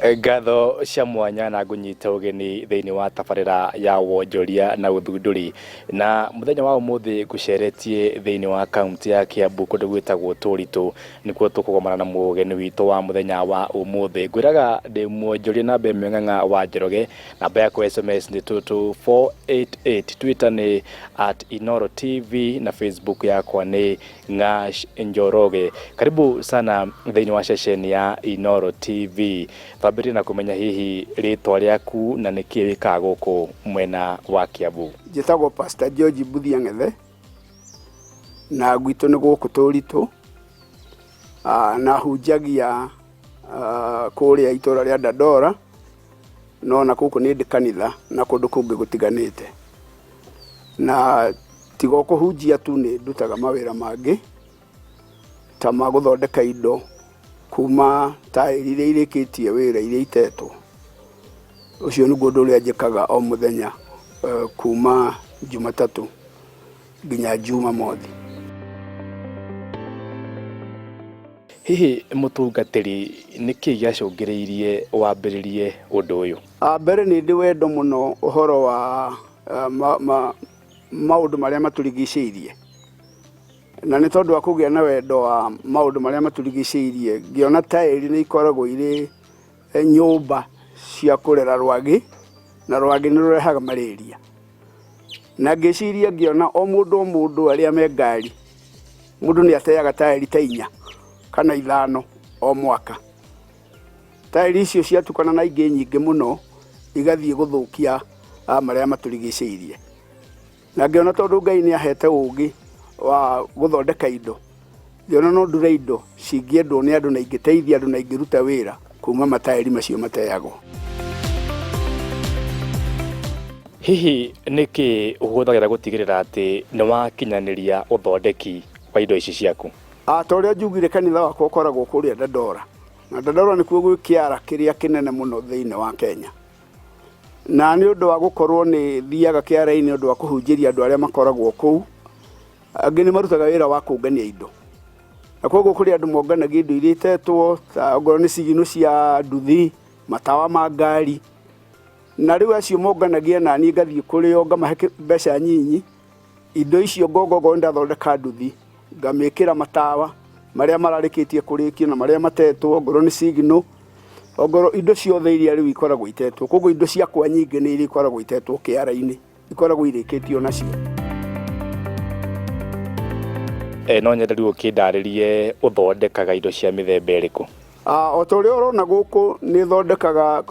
Ngatho cia mwanya na ngũnyita ũgeni thĩinĩ wa tabarĩra ya wonjoria na ũthundũri. Na mũthenya wa ũmũthĩ ngũceretie thĩinĩ wa kaunti ya Kiambu kũndũ gwĩtagwo Tũritũ, nĩkuo tũkũgomana na mũgeni witũ wa mũthenya wa ũmũthĩ. Ngwĩraga ndĩ mwonjoria namba ĩmwe ng'ang'a wa Njoroge, namba yakwa ya SMS nĩ 22488, Twitter nĩ at Inooro TV na Facebook yakwa nĩ Ng'ash Njoroge. Karibu sana thĩinĩ wa ceceni ya Inooro TV. Twambĩrĩrie na kũmenya hihi rĩtwa rĩaku na nĩkĩ wĩkaga gũkũ mwena wa Kiambu. Njĩtagwo Pastor George Mbuthia Ng'ethe na gwitũ nĩ gũkũ Tũritũ. Na hunjagia kũrĩa itũra rĩa Dandora no na gũkũ nĩ ndĩ kanitha na kũndũ kũngĩ gũtiganĩte. Na tiga o kũhunjia tu nĩ ndutaga mawĩra mangĩ ta ma gũthondeka indo kuma taĩri iria irĩkĩtie wĩra iria itetwo. Ũcio nĩguo ũndũ ũrĩa njĩkaga o mũthenya kuma Jumatatũ nginya Jumamothi. Hihi mũtungatĩri, nĩkĩ gĩacũngĩrĩirie wambĩrĩrie ũndũ ũyũ? Mbere nĩ ndĩ wendo mũno ũhoro wa maũndũ marĩa matũrigicĩirie. Na nĩ tondũ wa kũgĩa na wendo wa maũndũ marĩa matũrigicĩirie, ngĩona taĩri nĩ ikoragwo irĩ nyũmba cia kũrera rwagĩ, na rwagĩ nĩ rũrehaga marĩria. Na ngĩciria ngĩona o mũndũ o mũndũ arĩa me ngari, mũndũ nĩ ateaga taĩri ta inya kana ithano o mwaka. Taĩri icio ciatukana na ingĩ nyingĩ mũno igathiĩ gũthũkia marĩa matũrigicĩirie. Na ngĩona tondũ Ngai nĩ ahete ũgĩ wa gũthondeka indo, ngĩona no ndure indo cingĩendwo nĩ andũ na ingĩteithia andũ na ingĩruta wĩra kuma mataĩri macio mateagwo. Hihi nĩkĩ ũhũthagĩra gũtigĩrĩra atĩ nĩ wakinyanĩria ũthondeki wa indo ici ciaku? Ta ũrĩa njugire kanitha wakwa ũkoragwo kũrĩa Dandora, na Dandora nĩkuo gwĩ kĩara kĩrĩa kĩnene mũno thĩinĩ wa Kenya. Na nĩ ũndũ wa gũkorwo nĩ thiaga kĩara-inĩ nĩ ũndũ wa kũhunjĩria andũ arĩa makoragwo kũu, angĩ nĩ marutaga wĩra wa kũngania indo. Na koguo kũrĩ andũ monganagia indo iria itetwo ta ongorwo nĩ ciginũ cia nduthi, matawa ma ngari. Na rĩu acio monganagia naniĩ ngathiĩ kũrĩ o ngamahe mbeca nyinyi, indo icio ngonga okorwo nĩndathondeka nduthi, ngamĩkĩra matawa marĩa mararĩkĩtie kũrĩkio na marĩa matetwo, ongorwo nĩ signal, ongorwo indo ciothe iria rĩu ikoragwo itetwo. Koguo indo ciakwa nyingĩ nĩ iria ikoragwo itetwo kĩara-inĩ, ikoragwo irĩkĩtio nacio. No nyende rĩu ũkĩndarĩrie ũthondekaga indo cia mĩthemba ĩrĩkũ? O ta ũrĩa ũrona gũkũ nĩ thondekaga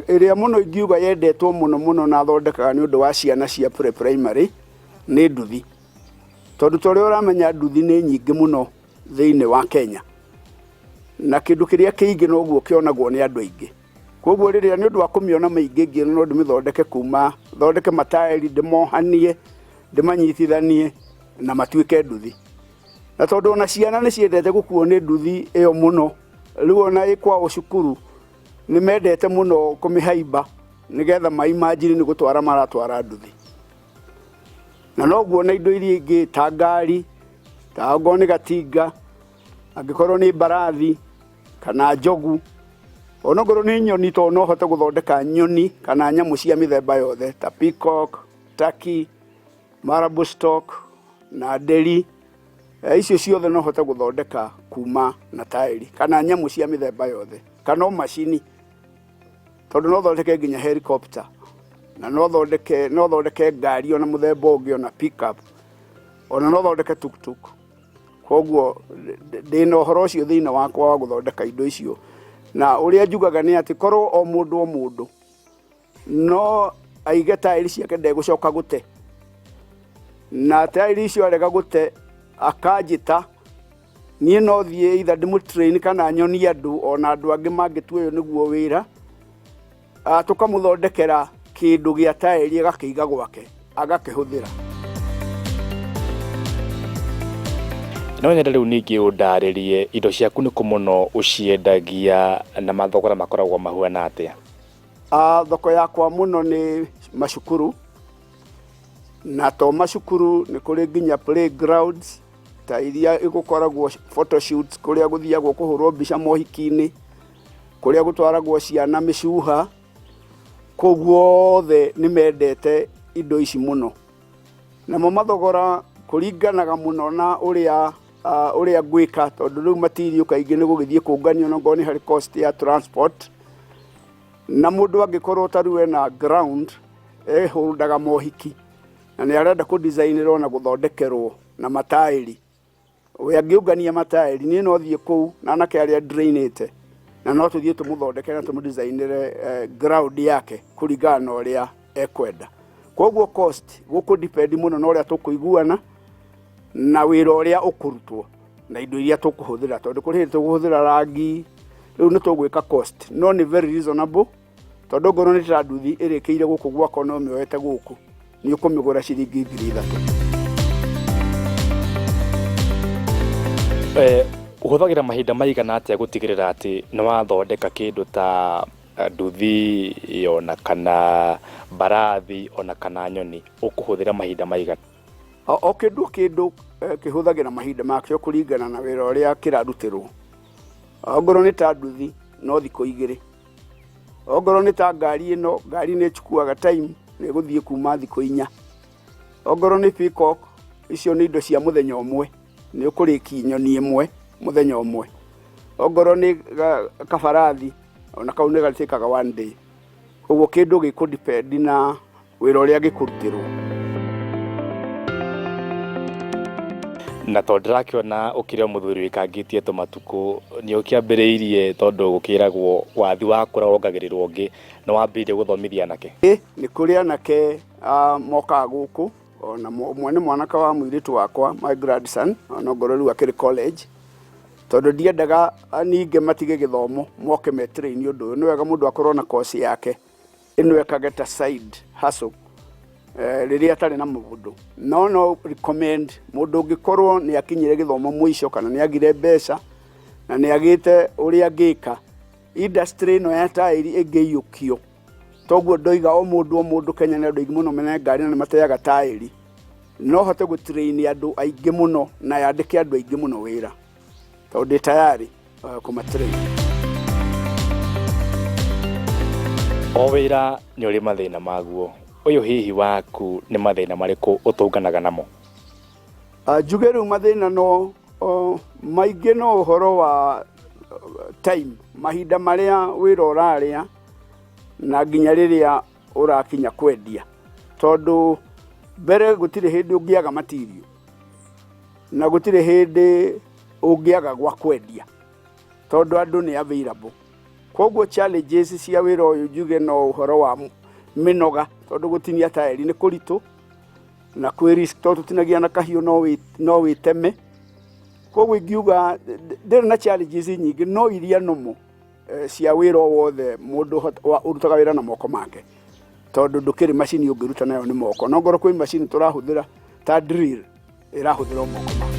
ĩrĩa mũno ingiuga yendetwo mũno mũno na thondekaga nĩ ũndũ wa ciana cia pre primary nĩ nduthi. Tondũ ta ũrĩa ũramenya nduthi nĩ nyingĩ mũno thĩinĩ wa Kenya. Na kĩndũ kĩrĩa kĩingĩ noguo kĩonagwo nĩ andũ aingĩ. Koguo rĩrĩa nĩ ũndũ wa kũmĩona maingĩ ngĩona no ndĩmĩthondeke kuma, thondeke mataĩri ndĩmohanie, ndĩmanyitithanie na matuĩke nduthi. Na tondũ ona ciana nĩ ciendete gũkuo nĩ nduthi ĩyo mũno, rĩu ona ĩ kwao cukuru nĩ mendete mũno kũmĩhaimba nĩgetha ma imagine nĩ gũtwara maratwara nduthi. Na noguo na indo iria ingĩ ta ngari, ta okorwo nĩ gatinga, angĩkorwo nĩ mbarathi kana njogu, onokorwo nĩ nyoni tondũ no hote gũthondeka nyoni kana nyamũ cia mĩthemba yothe ta peacock, turkey, marble stock na nderi. Icio ciothe no hote gũthondeka kuma na taĩri kana nyamũ cia mĩthemba yothe kana o macini tondũ no thondeke nginya helicopter na no thondeke no thondeke ngari ona mũthemba ũngĩ ona pickup ona no thondeke tuktuk. Koguo ndĩna ũhoro ũcio thĩinĩ wakwa wa gũthondeka indo icio na ũrĩa njugaga nĩ atĩ korwo o mũndũ o mũndũ no aige taĩri ciake ndegũcoka gũte na taĩri icio arega gũte akanjĩta niĩ no thiĩ either ndĩmũ train kana nyonie andũ ona andũ angĩ mangĩtua ũyũ nĩguo wĩra. Tũkamũthondekera kĩndũ gĩa taĩri agakĩiga gwake agakĩhũthĩra. No nyende rĩu ningĩ ũndarĩrie indo ciaku nĩ kũ mũno ũciendagia na mathogora makoragwo mahuana atĩa? Thoko yakwa mũno nĩ macukuru na to macukuru nĩ kũrĩ nginya playgrounds ta iria igũkoragwo photoshoots kũrĩa gũthiagwo kũhũrwo mbica mohiki-inĩ. Kũrĩa gũtwaragwo ciana mĩcuha, kũu guothe nĩ mendete indo ici mũno. Namo mathogora kũringanaga mũno na ũrĩa ũrĩa ngwĩka, tondũ rĩu material kaingĩ nĩ gũgĩthiĩ kũnganio, no ngorwo nĩ harĩ cost ya transport. Na mũndũ angĩkorwo ta rĩu ena ground ehũndaga mohiki na nĩ arenda kũdesignĩrwo na gũthondekerwo na mataĩri, we angĩũngania mataĩri, niĩ no thiĩ kũu na anake arĩa drainĩte na no tũthiĩ tũmũthondekere na tũmũdesignĩre ground yake kũringana na ũrĩa ekwenda. Koguo cost gũkũ depend mũno na ũrĩa tũkũiguana na wĩra ũrĩa ũkũrutwo na indo iria tũkũhũthĩra, tondũ kũrĩ hĩndĩ tũkũhũthĩra rangi, rĩu nĩ tũgwĩka cost, no nĩ very reasonable, tondũ ngorwo nĩ ta nduthi ĩrĩkĩire gũkũ gwakwa no mĩoete gũkũ nĩ ũkũmĩgũra ciringi 3,000. Ũhũthagĩra mahinda maigana atĩa gũtigĩrĩra atĩ nĩ wathondeka kĩndũ ta nduthi ona kana mbarathi ona kana nyoni? Ũkũhũthĩra mahinda maigana? O kĩndũ kĩndũ kĩhũthagĩra mahinda makĩo kũringana na wĩra ũrĩa kĩrarutĩrwo. Ongorwo nĩ ta nduthi no thikũ 2, ongorwo nĩ ta ngari ĩno, ngari nĩ ĩchukuaga time, nĩ ĩgũthiĩ kuma thikũ 4. Ongorwo nĩ peacock, icio nĩ indo cia mũthenya ũmwe, nĩ ũkũrĩkia nyoni ĩmwe mũthenya ũmwe. Ongorwo nĩ kabarathi, ona kau nĩ gatĩkaga one day. Koguo kĩndũ gĩkũ depend na wĩra ũrĩa gĩkũrutĩrwo. Na tondũ ndĩrakĩona ũkĩrĩ o mũthuri wĩkangĩtie tũmatukũ, nĩ ũkĩambĩrĩirie, tondũ gũkĩragwo wathi wakũra wongagĩrĩrwo ũngĩ, nĩ wambĩrĩirie gũthomithia anake? Nĩ kũrĩ anake mokaga gũkũ, ona ũmwe nĩ mwanake wa mũirĩtu wakwa, my grandson, ona ngorwo rĩu akĩrĩ college, tondũ ndiendaga ningĩ matige gĩthomo moke me train ũndũ ũyũ. Nĩ wega mũndũ akorwo na course yake ĩno ekage ta side hustle rĩrĩa atarĩ na mũndũ. No recommend mũndũ ũngĩkorwo nĩ akinyire gĩthomo mũico kana nĩ agire mbeca na nĩ agĩte ũrĩa angĩka, industry ĩno ya taĩri ĩngĩiyũkio, toguo ndoiga o mũndũ o mũndũ Kenya nĩ andũ aingĩ mũno mena ngari na nĩ mateaga taĩri, no hote gũtrain andũ aingĩ mũno na yandĩke andũ aingĩ mũno wĩra, tondũ ndĩ tayari kũmatrain. O wĩra nĩ ũrĩ mathĩna maguo, ũyũ hihi waku nĩ mathĩna marĩkũ ũtũnganaga namo? Njuge rĩu mathĩna no maingĩ no ũhoro wa time, mahinda marĩa wĩra ũrarĩa na nginya rĩrĩa ũrakinya kwendia, tondũ mbere gũtirĩ hĩndĩ ũngĩaga material na gũtirĩ hĩndĩ ũngĩaga gwa kwendia, tondũ andũ nĩ available. Koguo challenges cia wĩra ũyũ njuge no ũhoro wa mĩnoga, tondũ gũtinia taĩri nĩ kũritũ na kwĩ risk, tondũ tũtinagia na kahiũ no wĩteme. Koguo ingiuga ndĩrĩ na challenges nyingĩ, no iria nomo cia wĩra o wothe mũndũ ũrutaga wĩra na moko make, tondũ ndũkĩrĩ macini ũngĩruta nayo nĩ moko. No ngorwo kwĩ macini tũrahũthĩra ta drill, ĩrahũthĩra o moko maku.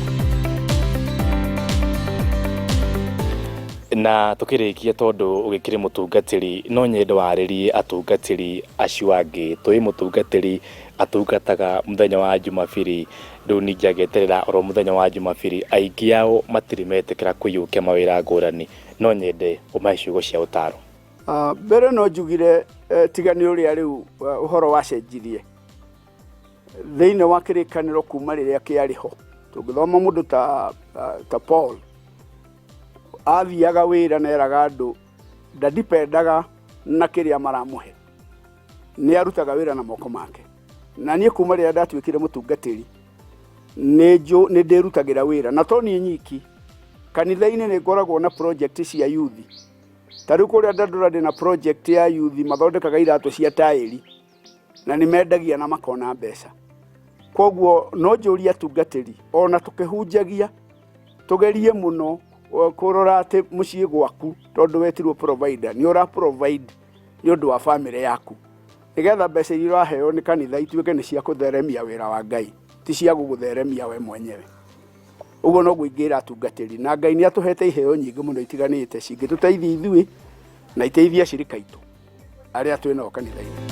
Na tukĩrĩkia, tondũ ũgĩkĩrĩ mũtungatĩri, no nyende warĩrie atungatĩri acio angĩ. Tũĩ mũtungatĩri atungataga mũthenya wa Jumabiri, rĩu ningĩ ageterera oro mũthenya wa Jumabiri. Aingĩ ao matirĩ metĩkĩra kũiyũkia mawĩra ngũrani, no nyende ũmahe ciugo cia ũtaro. Mbere no njugire tiga nĩ ũrĩa rĩu ũhoro wacenjirie thĩinĩ wa kĩrĩkanĩro kuma rĩrĩa kĩarĩ ho. Tũngĩthoma mũndũ ta Paul athiaga wĩra na eraga andũ ndadipendaga na kĩrĩa maramũhe, nĩ arutaga wĩra na moko make. Na niĩ kuma rĩrĩa ndatuĩkire mũtungatĩri nĩ ndĩrutagĩra wĩra, na to niĩ nyiki, kanitha-inĩ nĩ ngoragwo na project cia youth. Ta rĩu kũrĩa Dandora ndĩ na project ya youth, mathondekaga iratũ cia taĩri na nĩ mendagia na makona mbeca. Koguo no njũrie atungatĩri, ona tũkĩhunjagia tũgerie mũno kũrora atĩ mũciĩ gwaku, tondũ wetirwo provider, nĩ ũra provide nĩ ũndũ wa family yaku, nĩgetha mbeca iria ũraheo nĩ kanitha ituĩke nĩ cia kũtheremia wĩra wa Ngai, ti cia gũgũtheremia we mwenyewe. Ũguo noguo ingĩra atungatĩri, na Ngai nĩ atũhete iheo nyingĩ mũno itiganĩte cingĩtũteithia ithuĩ na iteithie acirika aitũ arĩa twĩ nao kanitha-inĩ.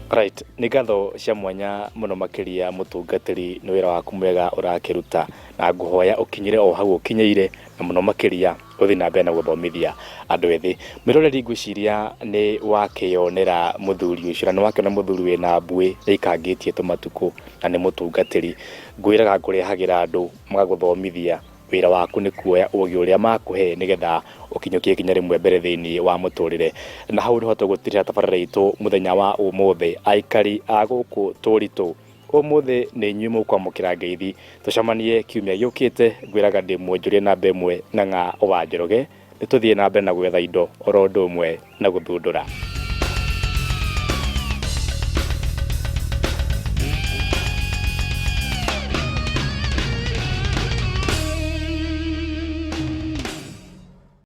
Right, nĩ ngatho cia mwanya mũno makĩria mũtungatĩri nĩ wĩra waku mwega ũrakĩruta, na ngũhoya ũkinyĩre o hau ũkinyĩire, na mũno makĩria ũthiĩ na mbere na gũthomithia andũ ethĩ. Mwĩroreri, ngwĩciria nĩ wakĩyonera mũthuri ũcio, na nĩ wakĩona mũthuri wĩna mbuĩ ĩikangĩtie tũmatukũ na nĩ mũtungatĩri. Ngwĩraga ngũrehagĩra andũ magagũthomithia, wĩra waku nĩ kuoya ũgĩ ũrĩa makũhe nĩgetha ũkinyũkie ikinya rĩmwe mbere thĩinĩ wa mũtũrĩre. Na hau nĩho tũgũtirĩra tabarĩra itũ mũthenya wa ũmũthĩ. Aikari a gũkũ Tũritũ, ũmũthĩ nĩ inyuĩ mũkwamũkĩra ngeithi. Tũcemanie kiumia gĩũkĩte, ngwĩraga ndĩ mwonjoria namba ĩmwe Ng'ang'a wa Njoroge. Nĩ tũthiĩ na mbere na gwetha indo oro ũndũ ũmwe na gũthundũra.